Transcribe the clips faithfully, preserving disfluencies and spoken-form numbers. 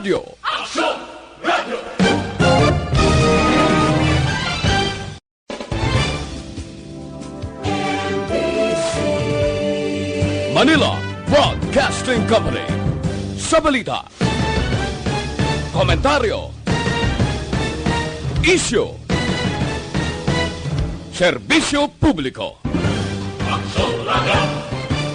Radyo. Manila Broadcasting Company. Sa balita, komentaryo, isyu, serbisyo publiko.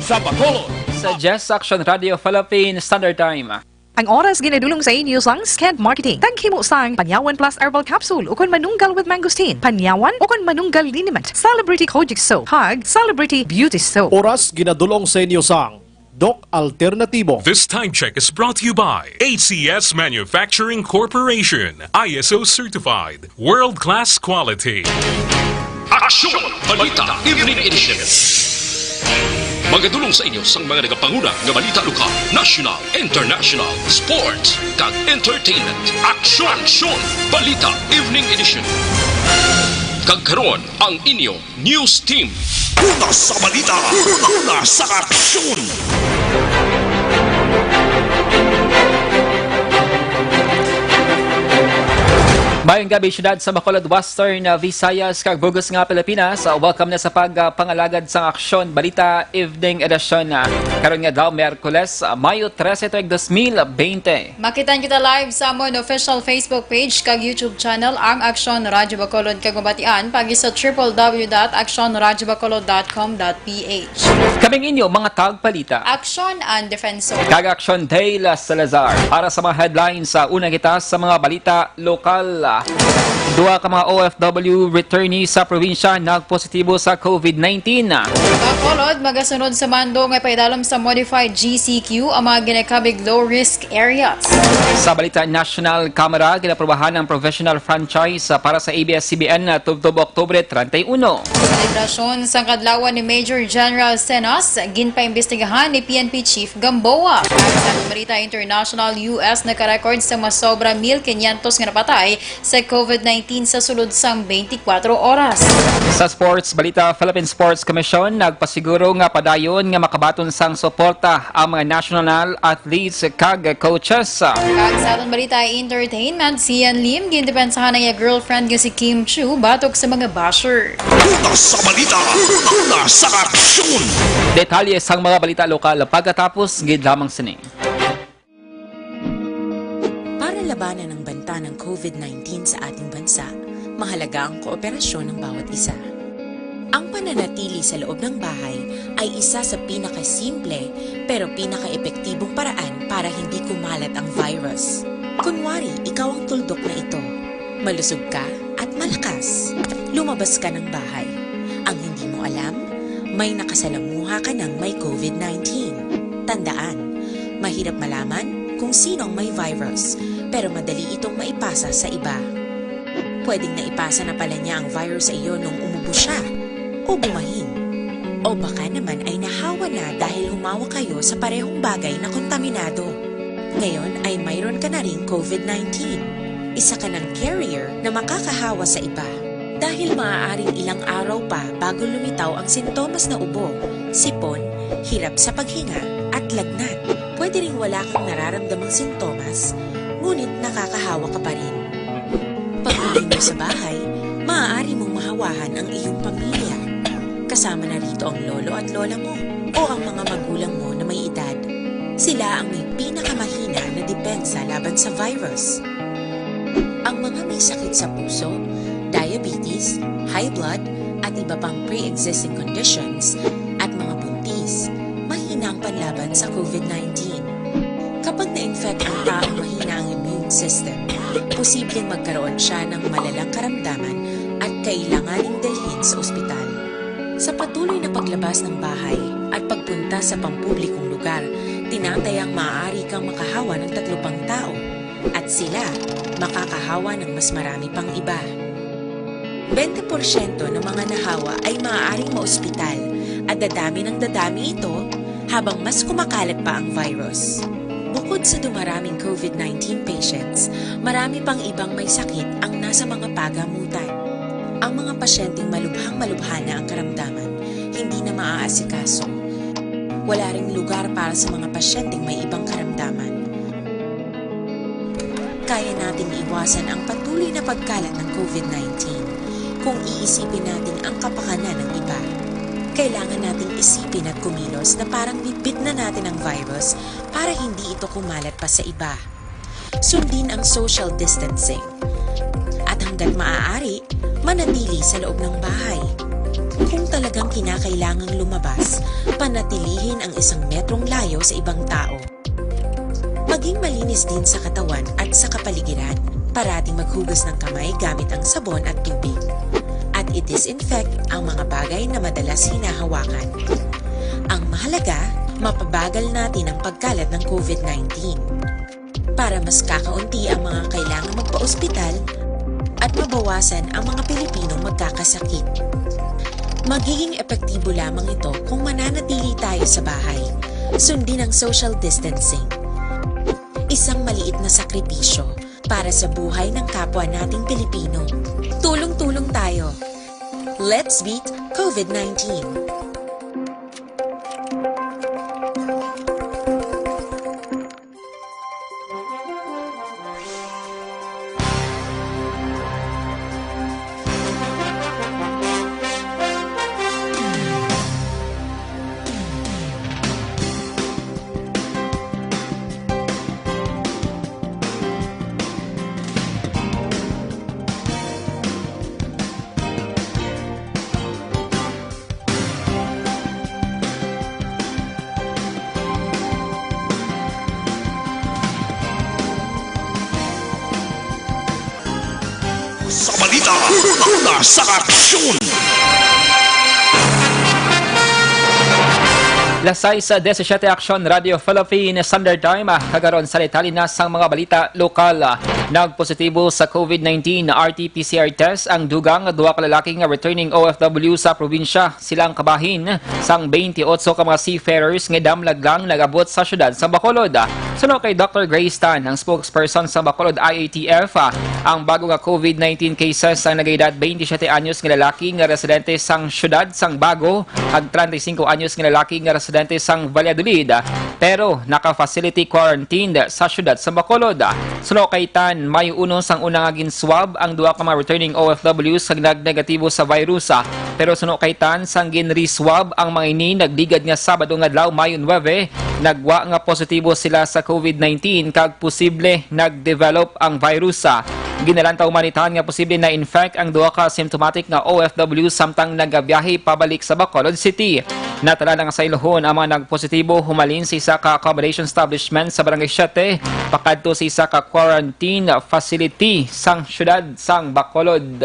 Sa Bacolod. Sa Jess Action Radio Philippine Standard Time. Ang oras ginadulong sa inyo sang Skent Marketing. Taghimo sang Panyawan Plus Herbal Capsule ukon Manunggal with Mangosteen, Panyawan ukon Manunggal Liniment, Celebrity Kojic Soap, kag Celebrity Beauty Soap. Oras ginadulong sa inyo sang Doc Alternatibo. This time check is brought to you by A C S Manufacturing Corporation, I S O certified, world-class quality. Aksyon! Balita Evening Edition. Magadulong sa inyo sang mga nagapanguna nga balita lokal, national, international, sports, kag entertainment. Aksyon! Aksyon! Balita Evening Edition. Kag karon, ang inyo news team. Una sa balita, una sa aksyon. Mayong gabi, syudad sa Bacolod, Western, uh, Visayas, kag bug-os nga Pilipinas. Uh, welcome na sa pag, uh, pangalagad sang Aksyon Balita Evening Edition, uh, karon nga adlaw, Miyerkules, uh, Mayo trese, tuig dos mil bente. Makitaan kita live sa amon official Facebook page kag YouTube channel, ang Aksyon Radyo Bacolod, kag mabatian pagi sa triple W dot aksyon radyo bacolod dot com dot P H. Kaming inyo mga tagpalita. Aksyon ang Defensor. Kag Aksyon Dale Salazar. Para sa mga headlines, sa una kita sa mga balita lokal. Duha ka mga O F W returnee sa probinsya nagpositibo sa COVID nineteen. Bacolod, magasunod sa mando nga paidalom sa modified G C Q ang mga ginakabig low-risk areas. Sa balita national, Kamara, ginaprobahan ang professional franchise para sa A B S C B N tubtob Oktubre treinta y uno. Selebrasyon sang kadlawan ni Major General Cenas, ginpaimbestigahan ni P N P Chief Gamboa. Sa balita international, U S nagka-record sa masobra mil quinientos nga napatay sa COVID nineteen sa sulod sang twenty-four oras. Sa sports balita, Philippine Sports Commission nagpasiguro nga padayon nga makabaton sang suporta ang mga national athletes kag coaches. Kag sa aton balita entertainment, si Ian Lim gindepensahan ang iya girlfriend nga si Kim Chiu batok sa mga basher. Una sa balita, una sa aksyon. Detalye sang mga balita lokal pagkatapos gid lamang sini. Para labanan ang banta ng COVID nineteen sa ating bansa, mahalaga ang kooperasyon ng bawat isa. Ang pananatili sa loob ng bahay ay isa sa pinakasimple pero pinakaepektibong paraan para hindi kumalat ang virus. Kunwari, ikaw ang tuldok na ito. Malusog ka at malakas. Lumabas ka ng bahay. Ang hindi mo alam, may nakasalamuha ka ng may COVID nineteen. Tandaan, mahirap malaman kung sino ang may virus, pero madali itong maipasa sa iba. Pwedeng naipasa na pala niya ang virus sa iyo nung umubo siya o bumahin. O baka naman ay nahawa na dahil humawak kayo sa parehong bagay na kontaminado. Ngayon ay mayroon ka na ring COVID nineteen. Isa ka ng carrier na makakahawa sa iba. Dahil maaaring ilang araw pa bago lumitaw ang sintomas na ubo, sipon, hirap sa paghinga, at lagnat. Pwede ring wala kang nararamdamang sintomas, ngunit nakakahawa ka pa rin. Pag-uwi mo sa bahay, maaari mong mahawahan ang iyong pamilya. Kasama na rito ang lolo at lola mo o ang mga magulang mo na may edad. Sila ang may pinakamahina na depensa laban sa virus. Ang mga may sakit sa puso, diabetes, high blood, at iba pang pre-existing conditions, at mga buntis, mahina ang panlaban sa COVID nineteen. Kapag na-infect ang taong mahina ang immune system, posibleng magkaroon siya ng malalang karamdaman at kailanganing dalhin sa ospital. Sa patuloy na paglabas ng bahay at pagpunta sa pampublikong lugar, tinatayang maaari kang makahawa ng tatlo pang tao, at sila makakahawa ng mas marami pang iba. Bente porsyento ng mga nahawa ay maaaring maospital at dadami ng dadami ito habang mas kumakalat pa ang virus. Bukod sa dumaraming COVID nineteen patients, marami pang ibang may sakit ang nasa mga pagamutan. Ang mga pasyenteng malubhang-malubha na ang karamdaman, hindi na maaasikaso. Wala ring lugar para sa mga pasyenteng may ibang karamdaman. Kaya nating iwasan ang patuloy na pagkalat ng COVID nineteen kung iisipin natin ang kapakanan ng iba. Kailangan nating isipin at kumilos na parang bitbit na natin ang virus para hindi ito kumalat pa sa iba. Sundin ang social distancing. At hanggat maaari, manatili sa loob ng bahay. Kung talagang kinakailangang lumabas, panatilihin ang isang metrong layo sa ibang tao. Maging malinis din sa katawan at sa kapaligiran. Parating maghugas ng kamay gamit ang sabon at tubig. At i-disinfect ang mga bagay na madalas hinahawakan. Ang mahalaga, mapabagal natin ang pagkalat ng COVID nineteen para mas kakaunti ang mga kailangang magpa-ospital at mabawasan ang mga Pilipinong magkakasakit. Magiging epektibo lamang ito kung mananatili tayo sa bahay. Sundin ang social distancing. Isang maliit na sakripisyo para sa buhay ng kapwa nating Pilipino. Tulong-tulong tayo. Let's beat COVID nineteen. Sa balita, una sa aksyon. Las sais diecisiete, Aksyon Radio Philippines Standard Time, ah, kagaron sa detalye na sang mga balita lokal. Ah, nagpositibo sa COVID nineteen R T P C R test ang dugang nga duha ka lalaki nga returning O F W sa probinsya. Sila ang kabahin sang twenty-eight ka mga seafarers nga damlag lang nag-abot sa siyudad sa Bacolod. Suno kay Doctor Grace Tan, ang spokesperson sa Bacolod I A T F, ah, ang bago nga COVID nineteen cases ang nagaedad twenty-siete anyos nga lalaki nga residente sang siyudad sang Bago kag treinta y cinco anyos nga lalaki nga residente sang Valladolid, pero naka-facility quarantined sa siyudad sa Bacolod. Suno kay Tan, Mayo uno sang una nga gin-swab ang duha ka mga returning O F Ws kag nag-negatibo sa virus. Pero suno kay Tan, sang gin-re-swab ang mga ini nagligad nga Sabado nga adlaw, Mayo nuebe, nagwa nga positibo sila sa COVID nineteen kag posible nag-develop ang virus. Ginalantaw man ni Tan nga posible na-infect ang duha ka symptomatic nga O F W samtang nagabiyahe pabalik sa Bacolod City. Natala na nga saylohon ang mga nagpositibo humalin sa isa ka accommodation establishment sa Barangay Siete pakadto sa isa ka quarantine facility sang siyudad sang Bacolod.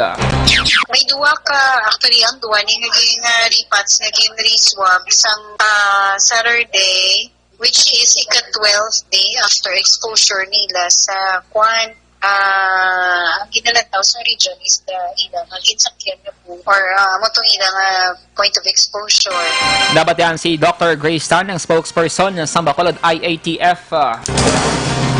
May duha ka, actually, ang duha ni nga gin, ah, repads nga gin-re-swab sang, ah, Saturday, which is ika-twelve day after exposure nila sa kwan. Ah, ang ginalantaw sa region is the ila nga ginsakyan nga boat or, ah, amo tong ila nga point of exposure. Nabatian si Doctor Grace Tan, ang spokesperson sa Bacolod I A T F.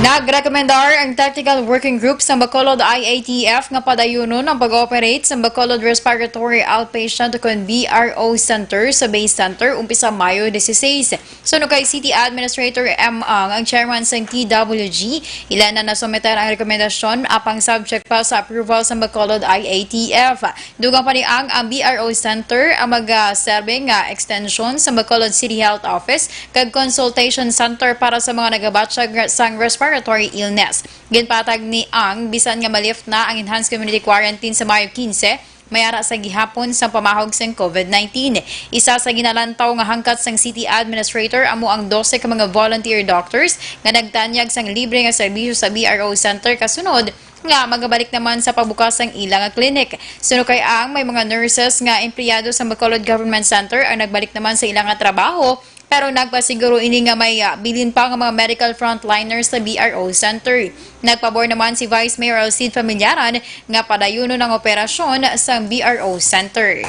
Nagrekomendar ang Technical Working Group sa Bacolod I A T F nga padayunon ang pag-operate sa Bacolod Respiratory Outpatient ukon B R O Center sa Base Center umpisa Mayo dieciséis. Suno kay City Administrator M Ang, ang chairman sang T W G, ila na nasometer ang rekomendasyon apang subject pa sa approval sa Bacolod I A T F. Dugang pa ni Ang, ang B R O Center ang magaserbe nga extension sa Bacolod City Health Office kag consultation center para sa mga nagabatyag sang respiratory illness. Ginpatag ni Ang, bisan nga ma-lift na ang enhanced community quarantine sa Mayo quince, may ara sa gihapon sang pamahog sang COVID nineteen. Isa sa ginalantaw nga hangkat sang city administrator amo ang dose ka mga volunteer doctors nga nagtanyag sang libre nga serbisyo sa B R O center kasunod nga magabalik naman sa pagbukas sang ila nga clinic. Suno kay Ang, may mga nurses nga empleyado sa Bacolod Government Center ang nagbalik naman sa ila nga trabaho, pero nagpasiguro ini nga may, ah, bilin pa nga mga medical frontliners sa B R O center. Nagpabor naman si Vice Mayor Alcide Familiaran nga padayunon ang operasyon sang B R O center.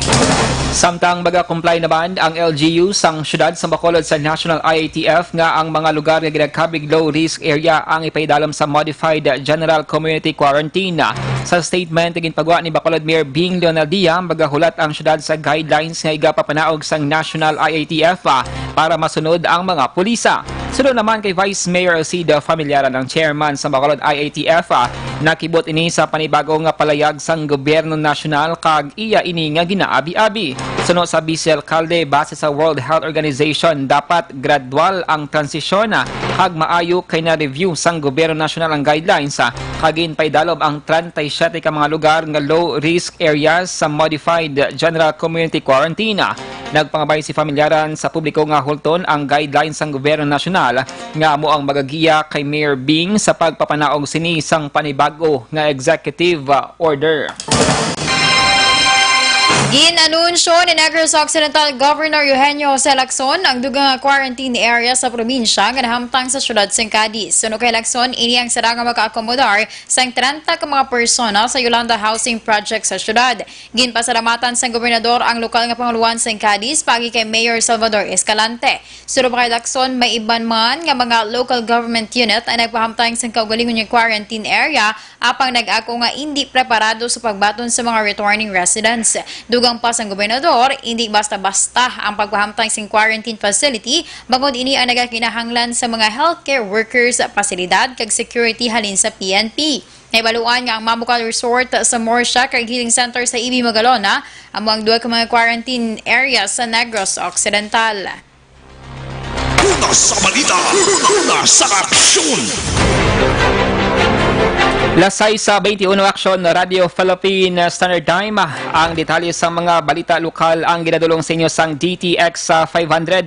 Samtang maga-comply naman ang L G U sang siyudad sa Bacolod sa National I A T F nga ang mga lugar nga ginakabig low risk area ang ipaidalom sa modified general community quarantine. Sa statement nga ginpagwa ni Bacolod Mayor Bing Leonaldia, magahulat ang siyudad sa guidelines nga igapapanaog sang National I A T F, ah, para masunod ang mga pulisa. Suno naman kay Vice Mayor Alcida Familiaran, ang chairman sa Bacolod I A T F, ah, nakibot ini sa panibago nga palayag sang gobyerno nasyonal kag iya ini nga ginaabi-abi. Suno sa Vice Alcalde, base sa World Health Organization, dapat gradual ang transisyon, ah, kag maayo kay na-review sang gobyerno nasyonal ang guidelines, ah, kag ginpaidalob ang treinta y siete ka mga lugar nga low risk areas sa modified general community quarantine. Nagpangabay si Familiaran sa publiko nga hulton ang guidelines sang gobyerno nasyonal nga amo ang magagiya kay Mayor Bing sa pagpapanaog sini sang panibago nga executive, uh, order. Gin-anunsyo ni Negros Occidental Governor Eugenio Jose Lacson ang dugang nga quarantine area sa probinsya nga nahamtang sa siyudad sang Cadiz. Suno kay Lacson, ini ang sara nga makaakomodar sang treinta ka mga persona sa Yolanda Housing Project sa siyudad. Ginpasalamatan sang gobernador ang lokal nga pangulohan sang Cadiz paagi kay Mayor Salvador Escalante. Suno pa kay Lacson, may iban man nga mga local government unit ang nagpahamtang sang kaugalingon nga quarantine area, apang nag-ako nga indi preparado sa pagbaton sa mga returning residents. Dugang pa sang gobernador, indi basta-basta ang pagpahamtang sing quarantine facility, bangod ini ang nagakinahanglan sa mga healthcare workers, pasilidad, kag security halin sa P N P. Nahibaluan nga ang Mabucal Resort sa Murcia kag Healing Center sa E B Magalona amo ang duha ka mga quarantine area sa Negros Occidental. Una sa balita, una sa aksyon. Las sais sa twenty-one, Aksyon, Radio Philippine Standard Time. Ang detalye sa mga balita lokal ang ginadulong sa inyo sang D T X five hundred.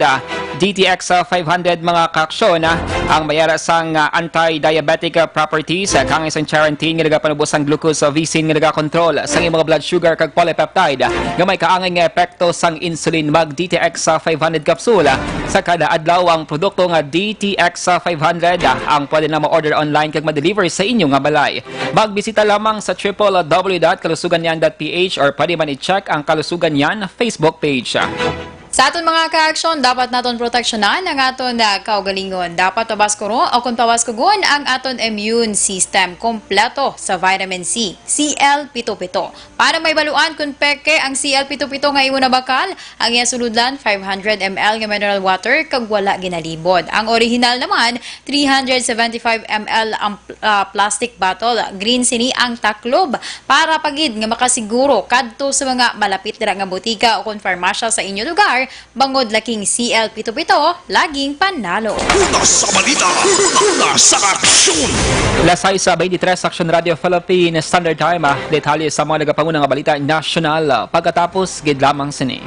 D T X five hundred, mga kaaksyon, ang may ara sang anti-diabetic properties, kangay sang charantin nga nagapanubo sang glucose, oxygen nga nagakontrol sang imong blood sugar, kag polypeptide nga may kaangay nga epekto sang insulin. Mag D T X five hundred capsule sa kada adlaw. Ang produkto nga D T X five hundred ang pwede na ma-order online kag ma-deliver sa inyo nga balay. Magbisita lamang sa triple W dot kalusugan niyan dot P H or pwede man i-check ang Kalusugan Niyan Facebook page. Sa aton mga kaaksyon, dapat naton proteksyonan ang aton, ah, kaugalingon. Dapat pabaskuro o kon pabaskugon ang aton immune system kompleto sa vitamin C, C L pito pito. Para mahibaluan kon peke ang C L pito pito nga imo nabakal, ang iya sulodlan, five hundred M L nga mineral water kag wala ginalibod. Ang orihinal naman, three hundred seventy-five M L ang, ah, plastic bottle. Green sini ang taklob para pa gid nga makasiguro kadto sa mga malapit dira nga botika o kon farmasya sa inyo lugar, bangod laking C L pito pito, laging panalo. Una sa balita, una sa aksyon. Las sais sa twenty-three, Aksyon Radio Philippine Standard Time, ah, detalye sa mga nagapanguna nga balita nasyonal, ah, pagkatapos gid lamang sini.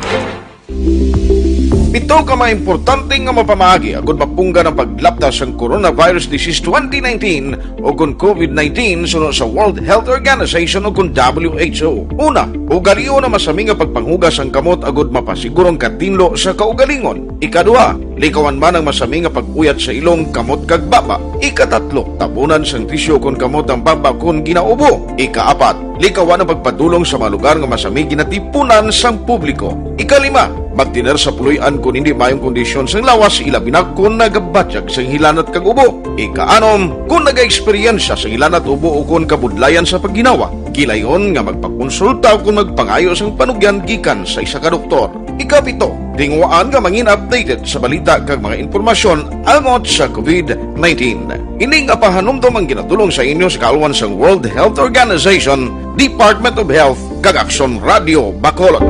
Pito ka mga importante nga mapamaagi agud mapunggan ang paglapda sang coronavirus disease twenty nineteen o kon COVID nineteen suno sa World Health Organization o kon W H O. Una, ugalion ang masami nga pagpanghugas sang kamot agud mapasiguro ang katinlo sa kaugalingon. Ikaduha, likawan man ang masami nga pag-uyat sa ilong, kamot kag baba. Ikatatlo, tabunan sang tisyu kon kamot ang baba kon ginaubo. Ikaapat, likawan ang pagpadulong sa mga lugar nga masami ginatipunan sang publiko. Ikalima, magtener sa puloy-an kon hindi maayong kondisyon sang lawas, ilabi na kon nagabatyag sang hilanat kag ubo. Ikaanom, kon nagaeksperyensya sang hilanat, ubo, o kon kabudlayan sa pagginawa, gilayon nga magpakonsulta o kon magpangayo sang panugyan gikan sa isa ka doktor. Ikapito, tinguhaan nga mangin updated sa balita kag mga impormasyon angot sa COVID nineteen. Ini nga pahanumdom ang ginadulong sa inyo sa kaalwan sang World Health Organization, Department of Health, kag Aksyon Radio Bacolod.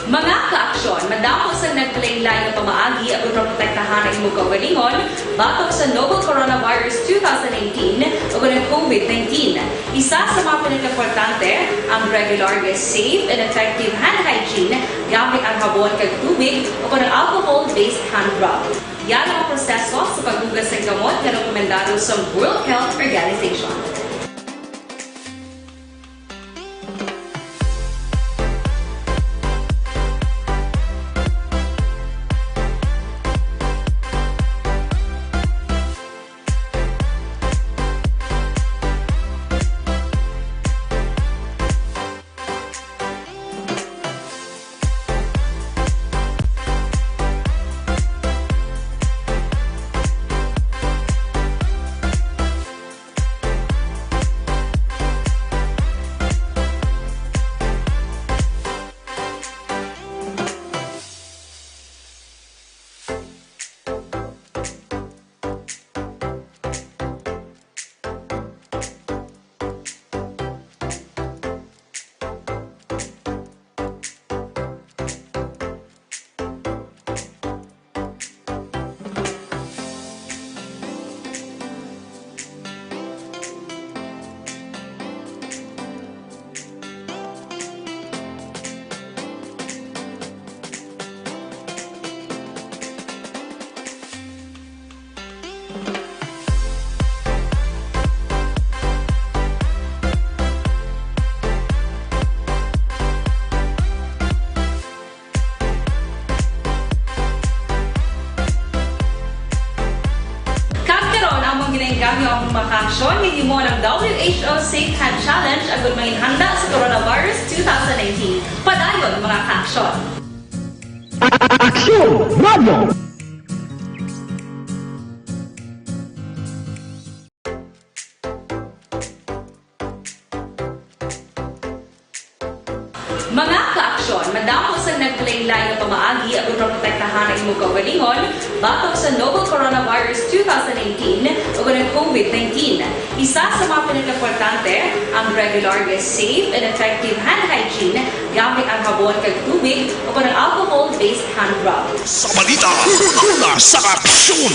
Mga kaaksyon, madamo sang naglain-lain nga pamaagi aron maprotektahan ang imong kaugalingon batok sa novel coronavirus two thousand nineteen o kon ang COVID nineteen. Isa sa mga pinakaimportante ang regular nga safe and effective hand hygiene gamit ang habon kag tubig o kon ang alcohol-based hand rub. Yara ang proseso sa paghugas sang kamot nga rekomendado sa World Health Organization. Mga kaaksyon, hinimo ang W H O Safe Hand Challenge agud manginhanda sa Coronavirus two thousand nineteen. Padayon, mga kaaksyon. Aksyon Radio! Mga kaaksyon, madamo sang naglain-lain nga pamaagi aron maprotektahan ang imong kaugalingon batok sa novel coronavirus two thousand nineteen o ang COVID nineteen. Isa sa mga pinakaimportante, ang regular nga safe and effective hand hygiene gamit ang habon kag tubig o ang alcohol-based hand rub. Sa balita, una sa aksyon.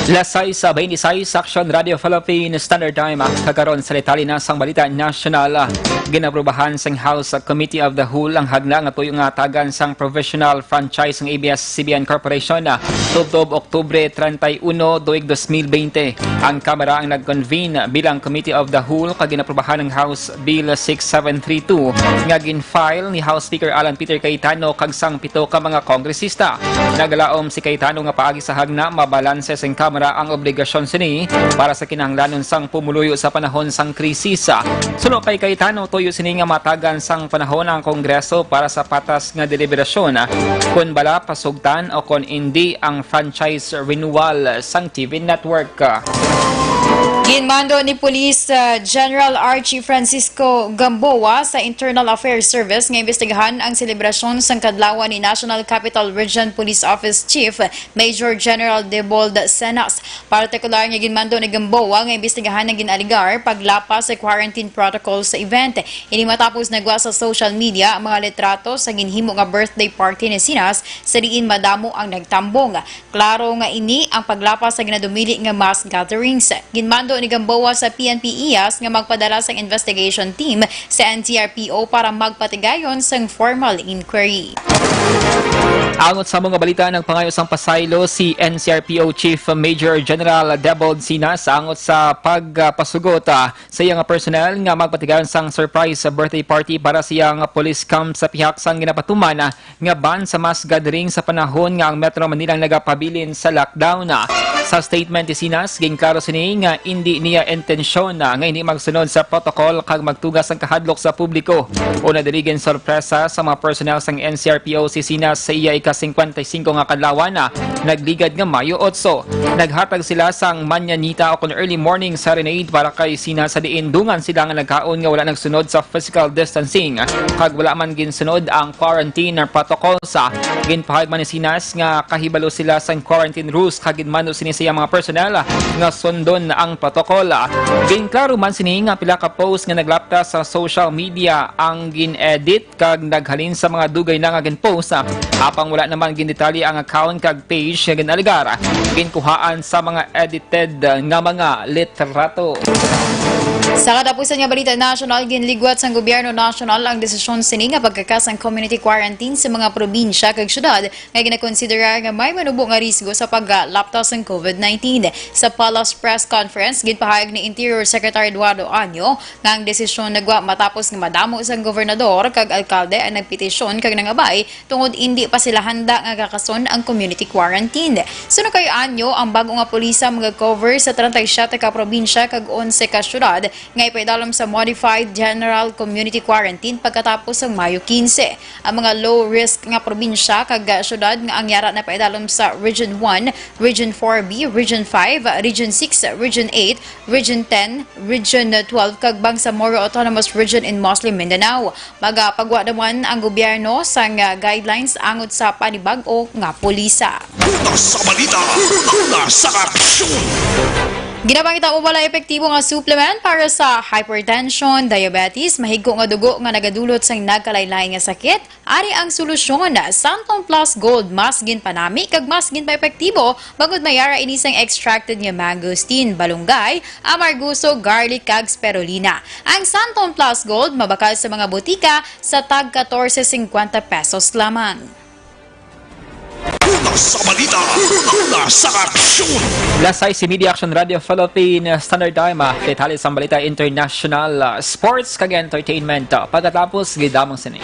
Las sais beintisais, Aksyon Radio Philippines Standard Time. Kag karon sa detalye na sang balita nasyonal. Ginaprubahan sang House Committee of the Whole ang hagna nga tuyo nga hatagan sang provisional franchise sang A B S C B N Corporation tubtob Oktubre treinta y uno, tuig dos mil bente. Ang Kamara ang nag-convene bilang Committee of the Whole kag ginaprubahan ang House Bill six seven three two nga gin-file ni House Speaker Alan Peter Cayetano kag sang pito ka mga kongresista. Nagalaom si Cayetano nga paagi sa hagna, mabalanse sang Kamara ang obligasyon sini para sa kinahanglanon sang pumuluyo sa panahon sang krisis. Suno kay Cayetano, tuyo sini nga mahatagan sang panahon ang Kongreso para sa patas nga deliberasyon, kon bala pasugtan o kon indi ang franchise renewal sang T V network. Ginmando ni Police, uh, General Archie Francisco Gamboa sa Internal Affairs Service nga imbestigahan ang selebrasyon sang kadlawan ni National Capital Region Police Office Chief Major General Debold Senas. Partikular nga ginmando ni Gamboa nga imbestigahan ang gin-alegar paglapas sa quarantine protocol sa event. Ini matapos nagwa sa social media ang mga litrato sa ginhimo nga birthday party ni Senas, sa diin madamo ang nagtambong. Klaro nga ini ang paglapas sa ginadumili nga mass gatherings. Ginmando ni Gamboa sa P N P I A S nga magpadala sang investigation team sa N C R P O para magpatigayon sang formal inquiry. Angot sa mga balita, nagpangayo sang pasaylo si N C R P O Chief Major General Debold Senas angot sa pagpasugot, ah, sa iya nga personnel nga magpatigayon sang surprise birthday party para sa iya nga police camp sa pihak sang ginapatuman, ah, nga ban sa mass gathering sa panahon nga ang Metro Manila nagapabilin sa lockdown. Sa statement ni Senas, ginklaro sini nga indi niya intensyon nga hindi magsunod sa protocol kag magtuga sang kahadlok sa publiko. Una diri, ginsorpresa sa mga personnel sang N C R P O si Senas sa iya ika-singkwenta y singko nga kadlawan, nagligad nga Mayo otso. Naghatag sila sang mañanita o kon early morning serenade para kay Senas, sa diin dungan sila nga nagkaon nga wala nagsunod sa physical distancing kag wala man ginsunod ang quarantine protocols. Ginpahayag man ni Senas nga kahibalo sila sang quarantine rules kag ginmando sini sa iyang mga personnel nga sundon ang protocol. Ginklaro man sini nga pila ka post nga naglapta sa social media ang gin-edit kag naghalin sa mga dugay na nga gin-post, apang wala naman gindetalye ang account kag page nga gin-alegar ginkuhaan sa mga edited nga mga litrato. Sa katapusan nga balita nasyonal, ginligwat sang gobyerno nasyonal ang desisyon sini nga pagkakas ang community quarantine sa mga probinsya kag syudad nga ginakonsiderar nga may manubo nga risgo sa paglapta sang COVID nineteen. Sa Palace Press Conference, ginpahayag ni Interior Secretary Eduardo Año nga ang desisyon nagwa matapos nga madamo sang gobernador kag alkalde ang nagpetisyon kag nangabay tungod indi pa sila handa nga kakason ang community quarantine. Suno kay Año, ang bag-o nga pulisa magakover sa treinta y siete ka probinsya kag onse ka syudad nga ipaidalom sa modified general community quarantine pagkatapos sang Mayo quince. Ang mga low risk nga probinsya kag, ah, syudad nga ang yara napaidalom sa Region one, Region four B, Region five, Region six, Region eight, Region ten, Region twelve, kag Bangsamoro Autonomous Region in Muslim Mindanao. Magapagwa naman ang gobyerno sang, ah, guidelines angot sa panibag-o nga pulisa. Una sa balita, una sa aksyon. Ginapangita mo bala epektibo nga supplement para sa hypertension, diabetes, mahigko nga dugo nga nagadulot sang nagkalain-lain nga sakit? Ari ang solusyon, Santon Plus Gold, mas ginpanami kag mas ginpaepektibo, bangod may ara ini sang extracted nga mangosteen, balunggay, amargoso, garlic, kag spirulina. Ang Santon Plus Gold mabakal sa mga botika sa tag katorse singkwenta pesos lamang. Una sa balita, una sa aksyon. Las sais y media, Aksyon Radio Philippine Standard Time, ah, detalye sang balita international, ah, sports kag entertainment, ah, pagkatapos gid lamang sini.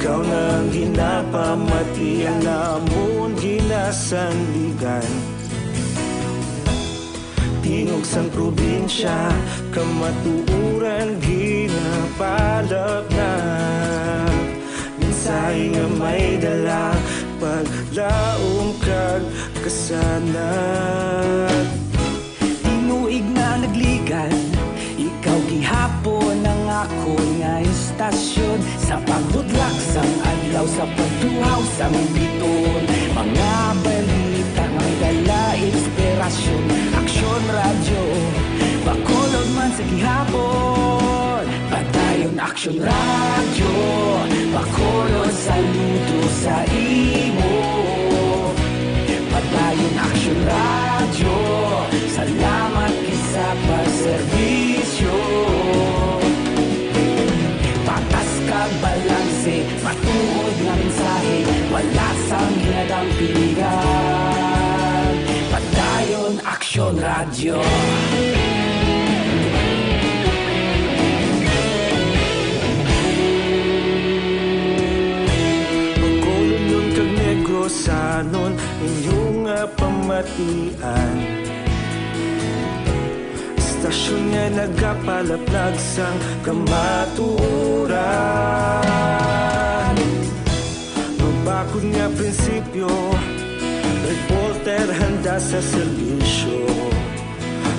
Ikaw na ang ginapamati, ang amon ginasandigan. Tingog sang probinsya, kamatuoran ginapalapnap. Mensahe nga may dala, paglaom kag kasanag. Tinuig na nagligad, ikaw gihapon ang akon nga istasyon. Sa pagbutlak sang adlaw, sa pagtuhaw sang bituon, mga balita nga may dala inspirasyon. Aksyon Radyo, Bacolod man sa gihapon. Padayon Aksyon Radyo, Bacolod, saludo sa imo. Padayon Aksyon Radyo, salamat gid sa pagserbisyo. Patas kag balanse, matuod nga mensahe, wala sang ginadampigan. Padayon Aksyon Radyo. Bacolodnon kag Negrosanon, inyo nga pamatian. Istasyon nga nagapalaplag sang kamatuoran. Mabakod nga prinsipyo, reporter handa sa serbisyo.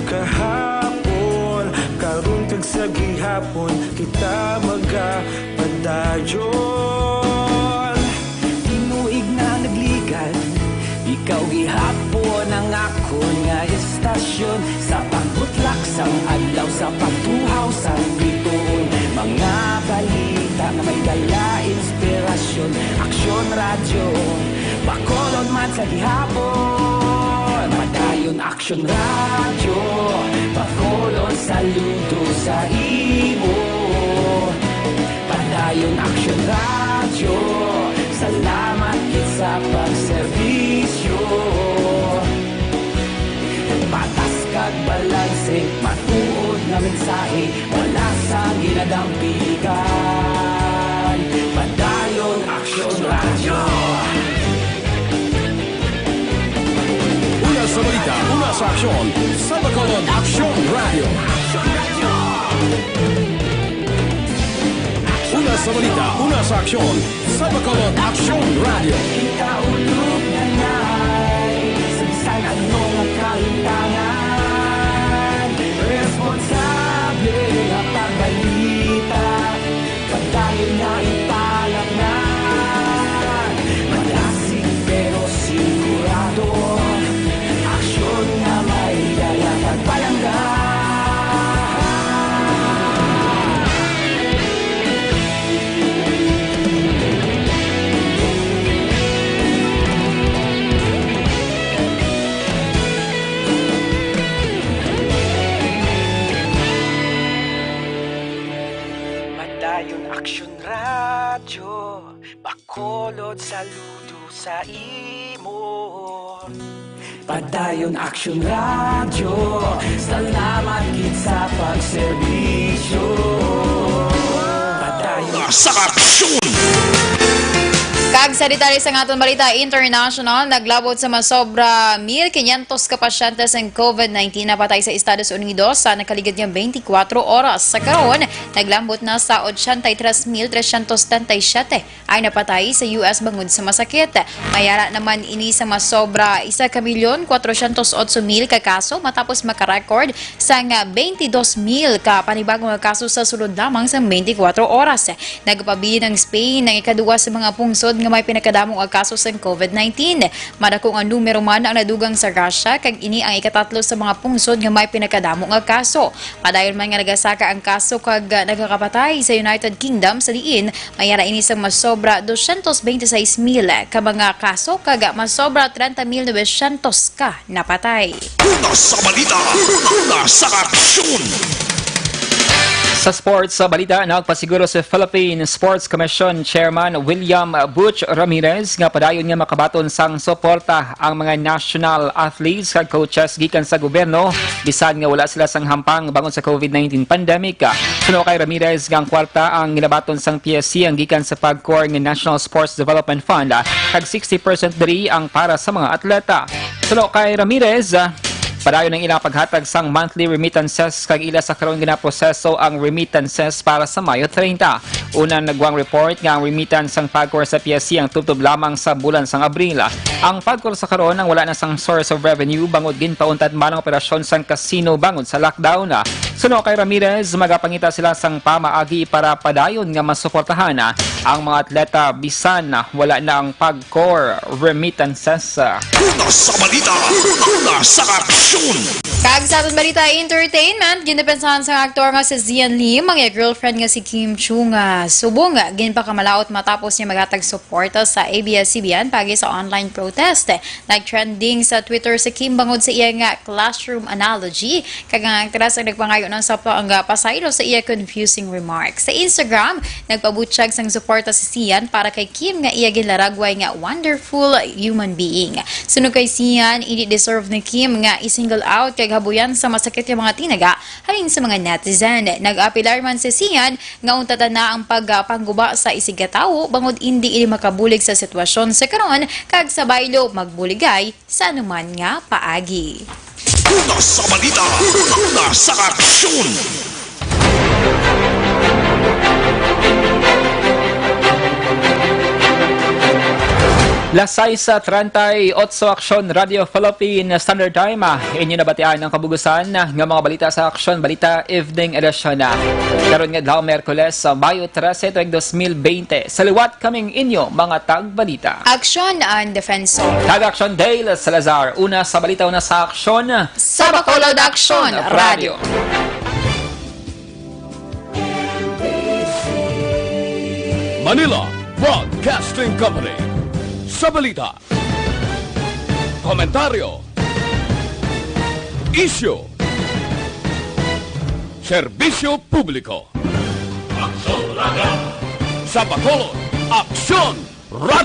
Kahapon, karon kag sa gihapon, kita magapadayon. Tinuig na nagligad, ikaw gihapon ang akon nga istasyon. Sa pagbutlak sang adlaw, sa pagtuhaw sang bituon, mga balita nga may dala inspirasyon. Aksyon Radyo, Bacolod man sa gihapon. Padayon Aksyon Radyo, Bacolod, saludo sa imo. Padayon Aksyon Radyo, salamat gid sa pagserbisyo. Patas kag balanse, matuod nga mensahe, wala sang ginadampigan. Padayon Aksyon Radyo. Una sa balita, una sa aksyon, sa Bacolod Aksyon Radyo. Una sa balita, una sa aksyon, sa Bacolod Aksyon Radyo. Kita ulog na nay, sa bisan ano nga kahintangan, responsable nga pagbalita. Padayon nga ipalapngan, madasig pero sigurado. Aksyon nga may dala kag palangga. Padayon Aksyon Radyo, Bacolod, saludo sa imo. Padayon Aksyon Radyo, salamat gid sa pagserbisyo. Padayon sa aksyon. Kag sa detalye sang aton balita international, naglabot sa masobra mil quinientos ka pasyente sang COVID nineteen napatay sa Estados Unidos sa nakaligid nga twenty-four oras. Sa karon, naglambot na sa ochenta y tres mil trescientos setenta y siete ang napatay sa U S bangod sa masakit. Mayara naman ini sa masobra isa ka milyon kwatrocientos otso mil ka kaso matapos makarecord sang twenty-two mil ka panibago nga kaso sa sulod lamang sa twenty-four oras. Nagapabilin ang Spain nga ikaduha sa mga pungsod nga may pinakadamo nga kaso sang COVID nineteen. Madako nga numero man ang nadugang sa Russia, kag ini ang ikatatlo sa mga pungsod nga may pinakadamo nga kaso. Padayon man nga nagasaka ang kaso kag, ah, nagakapatay sa United Kingdom, sa diin mayara ini sa masobra dosyentos bente seis mil ka mga kaso kag masobra trenta mil novecientos ka napatay. Una sa balita, una sa aksyon. Sa sports, sa balita, nagpasiguro si Philippine Sports Commission Chairman William Butch Ramirez nga padayon nga makabaton sang suporta ang mga national athletes kag coaches gikan sa gobyerno, bisan nga wala sila sang hampang bangod sa COVID nineteen pandemic. Suno kay Ramirez nga ang kwarta ang ginabaton sang P S C ang gikan sa PAGCOR nga National Sports Development Fund, kag sixty percent diri ang para sa mga atleta. Suno kay Ramirez, padayon ang ilang paghatag sang monthly remittances kag ila sa karon ginaproseso ang remittances para sa Mayo treinta. Una, nagwang report nga ang remittance sang PAGCOR sa P S C ang tubtob lamang sa bulan sang Abril. Ang PAGCOR sa karon ang wala na sang source of revenue bangod ginpauntad man ang operasyon sang casino bangod sa lockdown. Suno kay Ramirez, magapangita sila sang pamaagi para padayon nga masuportahan ang mga atleta bisan wala na ang PAGCOR remittances. Una sa balita, una sa aksyon. Kag sa aton balita, entertainment, gindepensahan sang aktor nga si Zian Lim ang iya girlfriend nga si Kim Chiu nga subong ginpakamalaut matapos niya maghatag suporta sa A B S C B N paagi sa online protest. Nag-trending sa Twitter si Kim bangod sa iya nga classroom analogy, kag ang aktres ang nagpangayo na sa pa-, ang, ah, pasaylo sa iya confusing remarks. Sa Instagram, nagpabutyag sang suporta si Zian para kay Kim nga iya ginlaragway nga wonderful human being. Suno kay Zian, indi deserve ni Kim nga i-single out kag habuyan sa masakit nga mga tinaga halin sa mga netizen. Nag-apelar man si Zian nga untatan na ang pagpangguba sa isigkatawo bangod indi ini makabulig sa sitwasyon sa karon kag sa baylo magbuligay sa anuman nga paagi. Una sa balita, una sa aksyon. Las sais treinta y ocho, Aksyon Radio Philippine Standard Time. Inyo nabatian ang kabugusan nga mga balita sa Aksyon Balita Evening Edition. Karon nga adlaw, Miyerkules, sa Mayo trese, tuig dos mil bente. Sa liwat kaming inyo mga tagbalita. Aksyon ang Defensor. Kag Aksyon Dale Salazar. Una sa balita, una sa aksyon. Sa Bacolod Aksyon Radio. Manila Broadcasting Company. Sa balita, komentaryo, isyu, serbisyo publiko. Aksyon Radio. Sa Bacolod, Aksyon Radio.